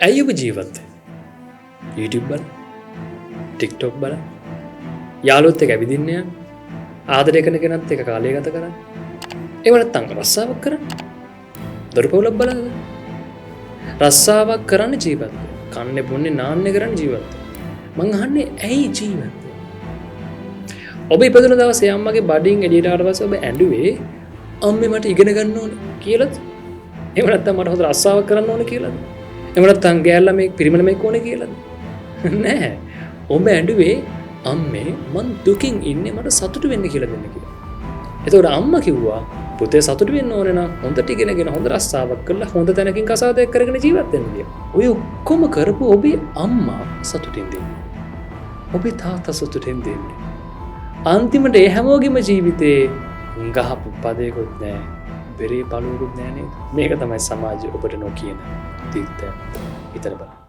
ඇයි ඔබ ජීවත් වෙන්නේ? YouTube බලන්න, TikTok බලන්න, යාළුවොත් එක්ක ඇවිදින්න යන්න, ආදරය කරන කෙනත් එක්ක කාලය ගත කරන්න. එහෙම නැත්නම් රස්සාවක් කරන්න. දරු පවුලක් බලන්න. රස්සාවක් කරන්න ජීවත් වෙන්න. කන්නේ බොන්නේ නාන්නේ කරන්න ජීවත් වෙන්න. මං අහන්නේ ඇයි ජීවත් වෙන්නේ? ඔබ ඉපදුන දවසේ අම්මගේ බඩින් එළියට ආවට පස්සේ ඔබ ඇඬුවේ අම්මේ මට ඉගෙන ගන්න ඕනේ කියලාද? එහෙම නැත්නම් මට හොඳ රස්සාවක් කරන්න ඕනේ කියලාද? එහෙම නැත්නම් ගෑල් ළමයෙක් පිරිමි ළමයෙක් ඕනේ කියලාද? නෑ. ඔබ ඇඬුවේ අම්මේ මං දුකින් ඉන්නේ, මට සතුටු වෙන්න කියලා දෙන්න කියලා. එතකොට අම්මා කිව්වා, පුතේ, සතුටු වෙන්න ඕනේ නම් හොඳට ඉගෙනගෙන හොඳ රස්සාවක් කරලා හොඳ තැනකින් කසාදයක් කරගෙන ජීවත් වෙන්න කියලා. ඔය ඔක්කොම කරපු ඔබේ අම්මා සතුටින් දෙන්නේ. ඔබේ තාත්තා සතුටින් දෙන්නේ. අන්තිමට ඒ හැමෝගෙම ජීවිතේ ගහපු පදයකුත් නෑ, බෙරේ පළුවකුත් නෑ නේද? මේක තමයි සමාජය ඔබට නොකියන තිත්ත. හිතලා බලන්න.